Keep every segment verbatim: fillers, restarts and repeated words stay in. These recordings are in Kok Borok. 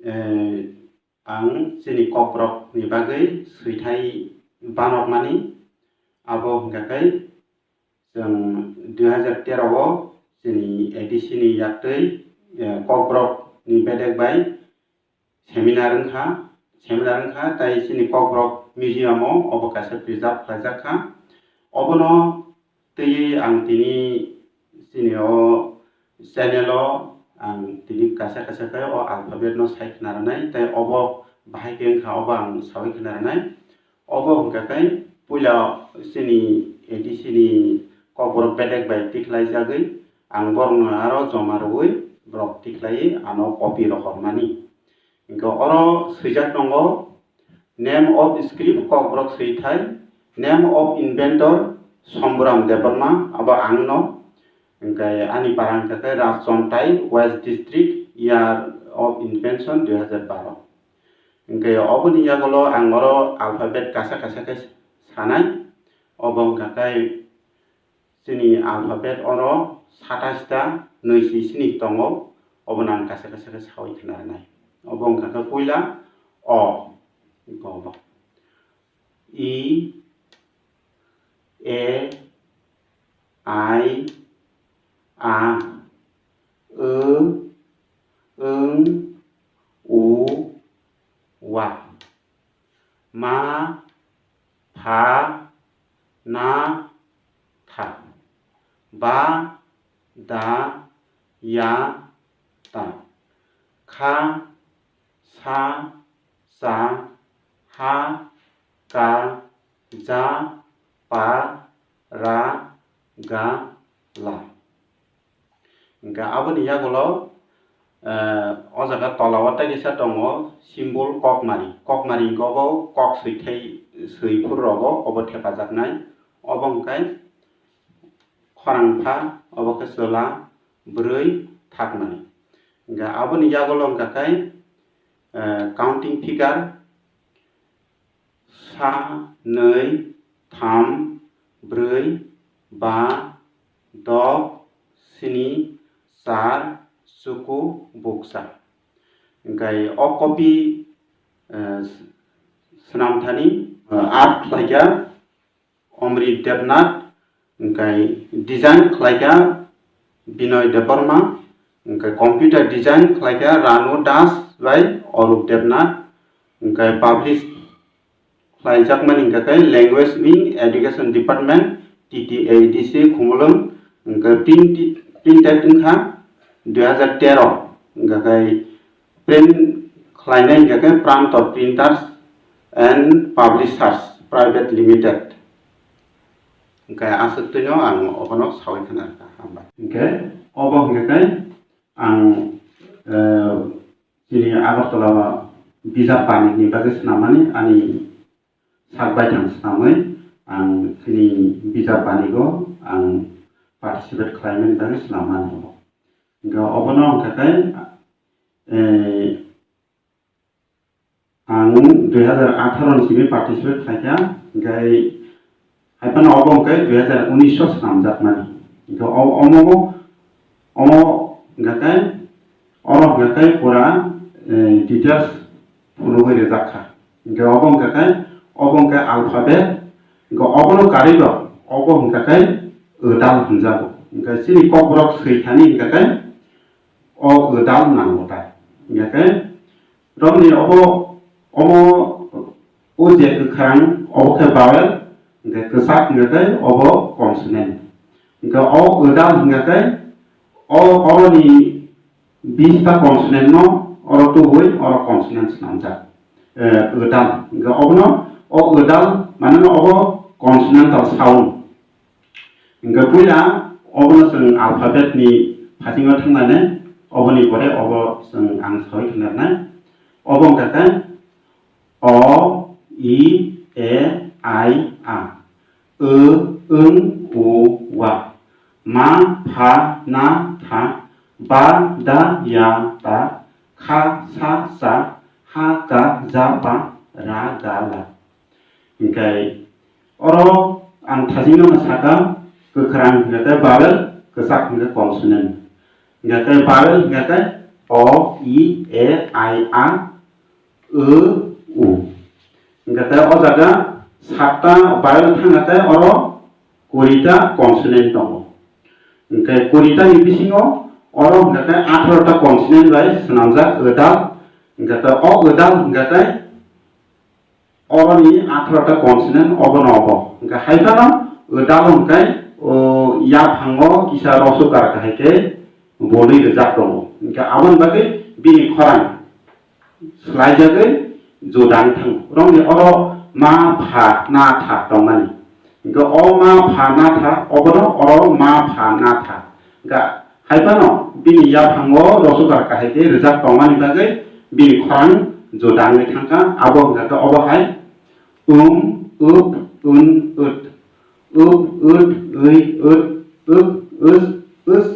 eh, ang chini Kokborok ni bagwi swithai banokmani, abo hwnkha khe chwng dui hazar tero o chini A D C ni yaktwi, eh, Kokborok ni bedek bai seminar wngkha, seminar wngkha, tei chini Kokborok Museum o obo kaisa preserve khlaijak kha. Obono twiwi ang tini chini o channel o ang tini kaisa kaisa khe o alphabet no sai khna rwnai, tei obo bahai khe wngkha, obo ang saui khna rwnai. Obo hwnkha khe puila chini A D C ni Kokborok bedek bai tikhlaijagwi ang borokno aro joma rwui borok tikhlaiwi ano copy rohormani. Hwnkhe oro swijak tongo, name of script Kokborok swithai, name of inventor Somburam Debbarma, abo angno. Hwnkhe ani para hwnkha khe Rajchontai, West District, year of invention dui hazar baro. Hwnkhe oboni yagulo ang oro alphabet kaisa kaisa khe sanai. Obo hwnkha khe chini alphabet oro satais ta nwi si sini tongo, obono ang kaisa kaisa khe saui khna rwnai. Obo wngkha khe puila O, I, E, I, A, W, Ng, U, Wa, Ma, Pha, Na, Tha, Ba, Da, Ya, Ta, Kha, Sa, Cha, Ha, Ka, Ja, Pa, Ra, Ga, La. Hwnkhe aboni yagulo, eh, o jaga tola o tei kisa tongo symbol kokmari. Kokmari hwnkhe obo kok swithai, swi phuru rogo obo thepajaknai. Obo hwnkhe khorang pha, obo khe chwla bwrwi thakmani. Hwnkhe aboni yagulo hwnkha khe, eh, counting figure, sa, nwi, tham, bwrwi, ba, dok, sini, char, chuku, bukcha. Hwnkhe o copy, eh, swnam thani, eh, art khlaikha Omrit Debnath, hwnkhe design khlaikha Binoy Debbarma, hwnkhe computer design khlaikha Ranu Das bai Orup Debnath, hwnkhe publish khlaijakmani hwnkha khe Language Wing, Education Department, T T A D C, Khumulwng, hwnkhe print-, printed wngkha dui hazar tero, hwnkha khe print khlainai hwnkha khe Pranto Printers and Publishers Private Limited. Hwnkhe aswk twino ang obono saui khna rwkha, hambai. Hwnkhe obo hwnkha khe ang, eh, chini Agartala o bijap banikni bagwi swnammani ani sak baithang swnamwi ang chini bijap banigo ang participate khlaimani bagwi swnammani. Hwnkhe obono hwnkha khe, eh, ang dui hazar atharo ni simi participate khlaikha, hwnkhe haiphano obo hwnkhe dui hazar unis o swnamjakmani. Hwnkhe o-, omo, omo hwnkha khe, oro hwnkha khe pura, eh, details phunugwi rijak kha. Hwnkhe obo hwnkha khe, obo hwnkhe alphabet, hwnkhe obono karwi rok, obo hwnkha khe wdal hwnjago. Hwnkhe chini Kokborok swi thani hwnkha khe, o wdal nango tai. Hwnkhe romni obo, omo o je kwkhwrang, obo khe vowel, hwnkhe kwchak hwnkhe obo consonant. Hwnkhe o wdal hwnkhe o, oroni bista consonant no oro tubui oro consonant swnamjak. Eh, wdal. Hwnkhe obono o wdal mane no obo consonantal sound. Hwnkhe puila obono chwng alphabet ni phasingo thanglainai, oboni pore obo chwng ang saui khwnarnai. Obo wngkha khe o, i, e, i, a, w, ng, u, wa, ma, pha, na, tha, ba, da, ya, ta, kha, sa, cha, ha, ka, ja, pa, ra, ga, la. Hwnkhe oro ang thasingno sakha, kwkhwrang hwnkhe vowel, kwchak hwnkhe consonant. Hwnkhe vowel hwnkhe O, I, E, I, A, O, U. Hingkhe tei o jaga satta vowel thangkha tei oro kurita consonant tongo. Hingkhe kurita ni bisingo oro hingkhe tei atharo ta consonant bai swnamjak adult. Hingkhe tei o adult hingkhe tei Oroni atharo ta consonant obono obo. Hingkhe hai phano, o, dalo hingkhe, o, yaphango kisa rosokar kahai khe bolwi rijak tongo. Hingkhe aboni bagwi bini khorang swlaijagwi judang thango. Romni oro ma, pha, na, tha tongmani. Hingkhe o ma, pha, na, tha obono oro ma, pha, na, tha. Hingkhe hai phano bini yaphango rosokar kahai khe rijak tongmani bagwi bini khorang judangwi thangkha, abo hwnkha khe obo hai: um, up, un, ut, up, ut, ui, ut, uk, us, us,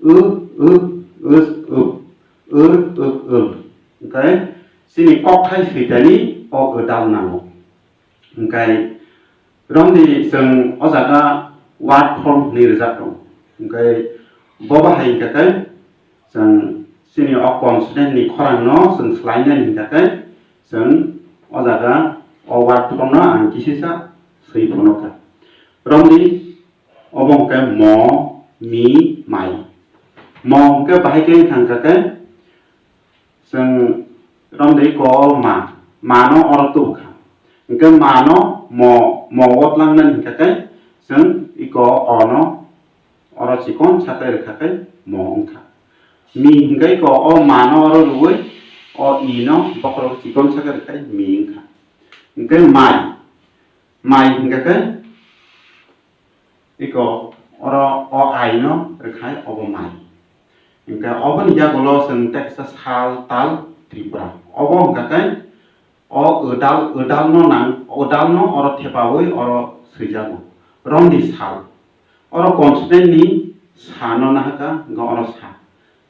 u, uk, us, up, ur, uk, ul. Hingkhe chini kokthai switani o adult nango. Hingkhe romni chwng o jaga word form hwnwi rijak tongo. Hingkhe bo bahai hingkha khe chwng chini o consonant ni khorang no chwng swlainani hingkha khe chwng o jaga o word form no ang kisisa swi phunukha. Romni obo hingkhe mo, mi, mai. Mo hingkhe bahai khe wngkha khe chwng romde iko ma, ma no oro tubukha. Hingkhe ma no mo, mo o tlangnani hingkha khe chwng iko o no oro chikon sakai rwkha khe mo wngkha. Mi hingkhe iko o ma no oro rwui o i no bokhorok chikon sakai rwkha khe mi wngkha. Hingkhe mai, mai hingkha khe iko oro o ai no rwkhai obo mai. Hingkhe oboni yagulo chwng teksa sal, tal, Tripura. Obo hingkha khe o adult, adult no nang, adult no oro thepaui oro swijago. Romni sal. Oro consonant ni sa no nahaka, hingkhe oro sa.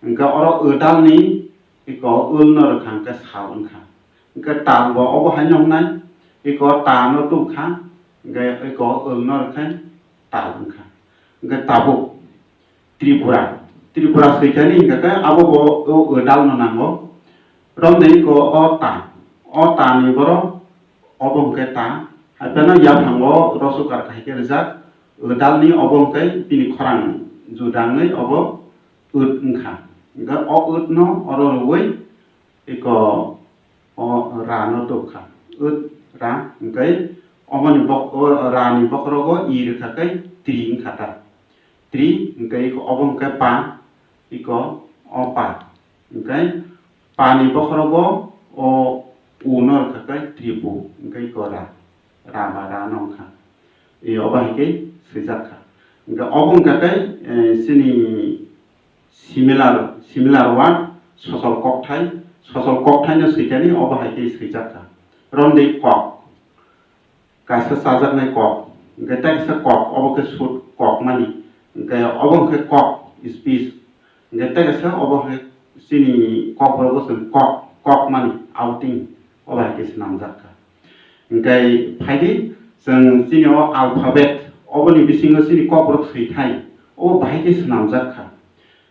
Hingkhe oro adult ni iko ul no rwkha hingkhe sal wngkha. Hingkhe tal bo obo hai no wngnai, iko ta no tubkha, hingkhe iko ul no rwkha tal wngkha. Hingkhe tabuk Tripura, Tripura swikani hingkhe khe abo bo o adult no nango. Romde iko o ta, o ta ni borok obo hingkhe ta, hai phano yaphango rosokar kahai khe rijak, adult ni obo hingkhe bini khorang judangwi obo ut wngkha. Hingkhe o ut no oro rwui iko o ra no tubkha. Ut, ra, hingkhe oboni bok-, o ra ni bokhorogo i rwkha khe tri wngkha ta. Tri, hingkhe iko obo hingkhe pa, iko o pa. Hingkhe pa ni bokhorogo o u no rwkha khe tripu, hingkhe iko ra. Ra ba ra no wngkha. I obo hai khe swijak kha. Hingkhe obo wngkha khe, eh, chini similar, similar word, sosol kokthai, sosol kokthai no swikani obo hai khe swijak kha. Romdi kok, kaisa chajaknai kok, hingkhe tei kaisa kok, obo khe sut kok mani, hingkhe obo wngkhe kok, speech, hingkhe tei kaisa obo khe chini kokborok bo chwng kok, kok mani, outing, obo hai khe swnamjak kha. Hingkhe phaidi chwng chini o alphabet, oboni bisingo chini kokborok swithai, obo bahai khe swnamjak kha.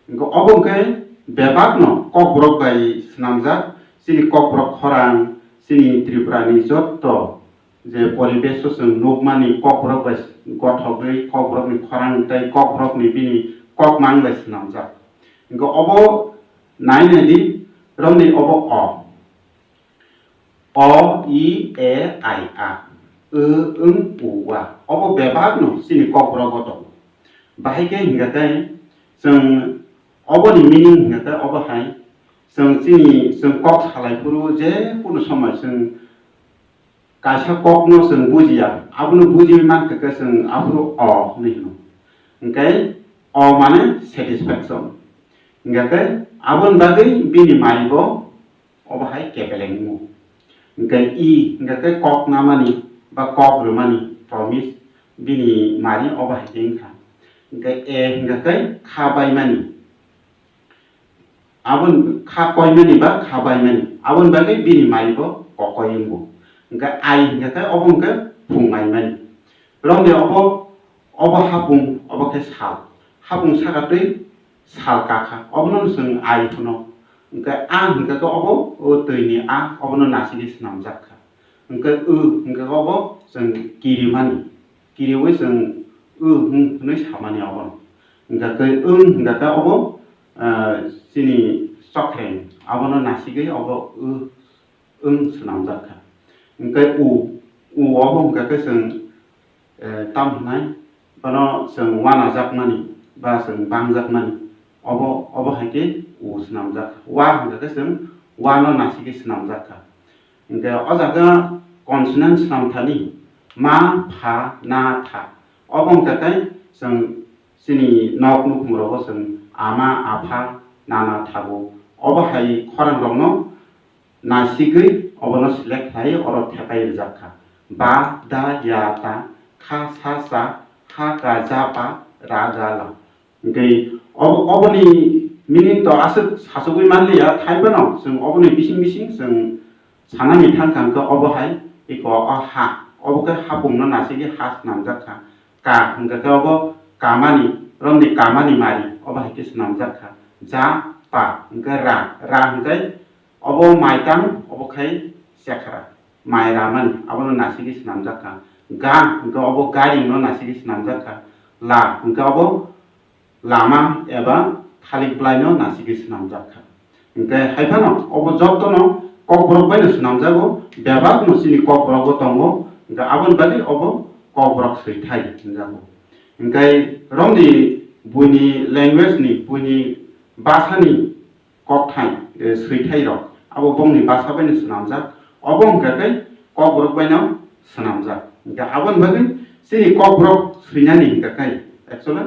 Hingkhe obo hingkhe bebakno kokborok bai swnamjak, chini kokborok khorang, chini Tripura ni jotto je poribesh o chwng nukmani kokborok bai gothogwi kokborokni khorang tei kokborokni bini kokmang bai swnamjak. Hingkhe obo nai naidi romni obo o. O, i, e, i, a, o, ung, u, a. Obo bebakno chini kokborok o tongo. Bahai khe hingkha khe chwng oboni meaning hingkha khe obo hai chwng chini chwng kok salai phuru je kunu somoi chwng kaisa kokno chwng bujiya, abono bujiwi mankha khe chwng aphuru o hinwi hino. Hingkhe o mane satisfaction. Hingkha khe aboni bagwi bini maibo obo hai kebeleng wngo. Hingkhe i hingkha khe kok namani ba kok rwmani promise bini mari obo hai khe wngkha. Hingkhe e hingkha khe kha baimani. Aboni kha koimani ba kha baimani. Aboni bagwi bini mari bo kokoi wngo. Hingkhe ai hingkha khe obo hingkhe phung maimani. Romni obo, obo hapung, obo khe sal. Hapung saka twi sal kakha. Obono chwng ai hwno. Hwnkhe a hwnkhe khe obo o twi ni a, obono nasigwi swnamjak kha. Hwnkhe w hwnkhe khe obo chwng kirimani, kiriwi chwng w hwn-, hwnwi samani obono. Hwnkhe khe wng hwnkhe khe obo, ah, chini chokhreng, abono nasigwi obo w wng swnamjak kha. Hwnkhe u, u obo hwnkhe khe chwng, eh, tam hwnai, bono chwng uanajakmani ba chwng bangjakmani, obo, obo hai khe u swnamjak kha. Wa hwnkhe khe chwng uano nasigwi swnamjak kha. Hwnkhe o jaga consonant swnamthani ma, pha, na, tha. Obo hwnkhe khe chwng chini nok nukhungrogo chwng ama, apha, nana, thago. Obo hai khorangrokno nasigwi obono select khlai oro thepai rijak kha. Ba, da, ya, ta, kha, sa, cha, ha, ka, ja, pa, ra, ga, la. Hwnkhe obo, oboni meaning to aswk sachogwi manliya, thaiphano chwng oboni bising bising chwng sanani thang kha, hwnkhe obo hai eko o ha, obo khe hapungno nasigwi ha swnamjak kha. Ka hwnkhe khe obo kamani, romni kamani mari, obo hai khe swnamjak kha. Ja, pa, hwnkhe ra, ra hwnkhe obo maitang, obo khai chekra, mai ramani, abono nasigwi swnamjak kha. Ga hwnkhe obo garingno nasigwi swnamjak kha. La hwnkhe obo lama eba thalik bwlaino nasigwi swnamjak kha. Hwnkhe hai phano obo jotono kokborok baino swnamjago, bebakno chini kokborokbo tongo, hwnkhe aboni bagwi obo kokborok swithai hwnjago. Hwnkhe romni buini language ni, buini bwsani kokthai, eh, swithairok abo bongni bwsa baino swnamjak, obo hwnkhe tei kokborok baino swnamjak. Hwnkhe aboni bagwi chini kokborok swinani hwnkhe tei actually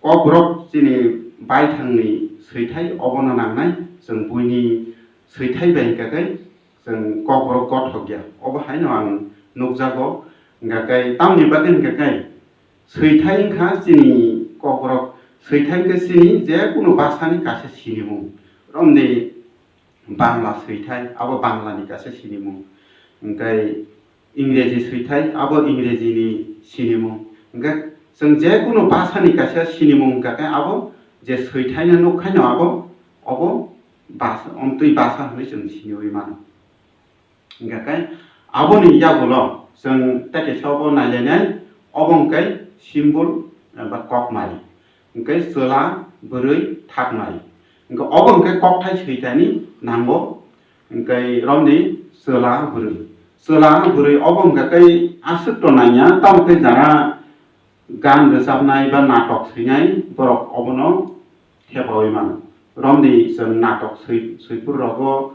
kokborok chini baithangni swithai obono nangnai, chwng buini swithai bai hwnkhe tei chwng kokborok gothokya. Obo haino ang nukjago, hwnkhe tei tamni bagwi hwnkhe tei swithai wngkha chini kokborok, swithai wngkha chini je kunu bwsani kaisa sinimung. Romni Bangla swithai, abo Banglani kaisa sinimung. Hwnkhe Ingreji swithai, abo Ingrejini sinimung. Hwnkhe chwng je kunu bwsani kaisa sinimung hwnkha khe abo je swithaino nukhaino abo, obo bwsa, omtwi bwsa hwnwi chwng siniwi mano. Hwnkhe khe aboni yagulo chwng tei kaisa obo nailainai, obo hwnkhe symbol ba kokmari, hwnkhe chwla, bwrwi, thakmari. Hwnkhe obo hwnkhe kokthai swithaini nango, hwnkhe romni chwla, bwrwi. Chwla, bwrwi obo hwnkhe tei aswk to nangya, tamo khe jara gan rwchapnai ba natok swinai borok obono thepaui mano. Romni chwng natok swi-, swipur rogo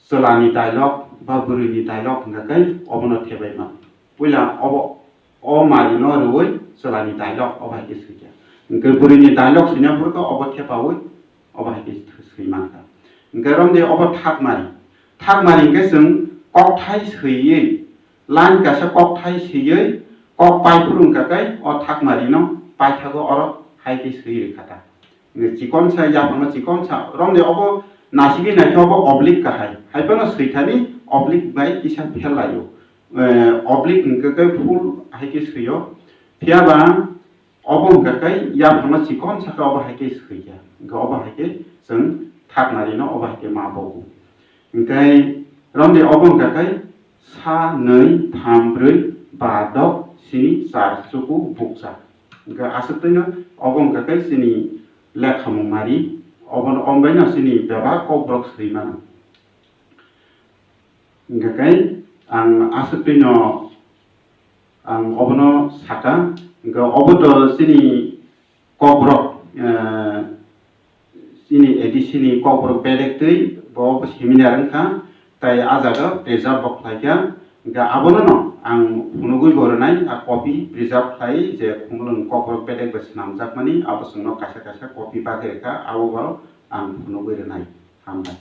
chwlani dialogue ba bwrwini dialogue hwnkha khe obono thepai mano. Puila obo, o mari no rwui chwlani dialogue obo hai khe swikha. Hwnkhe bwrwini dialogue swina phuru khe obo thepaui obo hai khe swi mankha. Hwnkhe romni obo thakmari. Thakmari hwnkhe chwng kokthai swiwi, line kaisa kokthai swiwi kok pai phuru hwnkha khe o thakmari no paithago oro hai khe swi rwkha ta. Hwnkhe chikon sa, yaphango chikon sa, romni obo nasigwi naikhe obo oblique kahai. Hai phano swithani oblique bai kisa phel laio. Eh, oblique hwnkhe khe full hai khe swio. Phiya ba obo hwnkhe khe yaphango chikon sa khe obo hai khe swikha. Hwnkhe obo hai khe chwng thaknarino obo hai khe ma bogo. Hwnkhe romni obo hwnkha khe sa, nwi, tham, brwi, ba, dok, sini, char, chuku, bukcha. Hwnkhe aswk twino obo hwnkha khe chini lekhamung mari, obo, omo baino chini bebak kokborok swi mano. Hwnkhe khe ang aswk twino ang obono saka, hwnkhe obo to chini kokborok, eh, chini A D C ni kokborok bedek twi bo seminar wngkha, tai ah jaga preserve bo khlaikha. Hwnkhe abono no ang phunugwi bo rwnai, a copy preserve khlai je Khumulwng kokborok bedek bai swnamjakmani, abo chwngno kaisa kaisa copy bagwi rwkha, abo bo ang phunugwi rwnai. Hambai.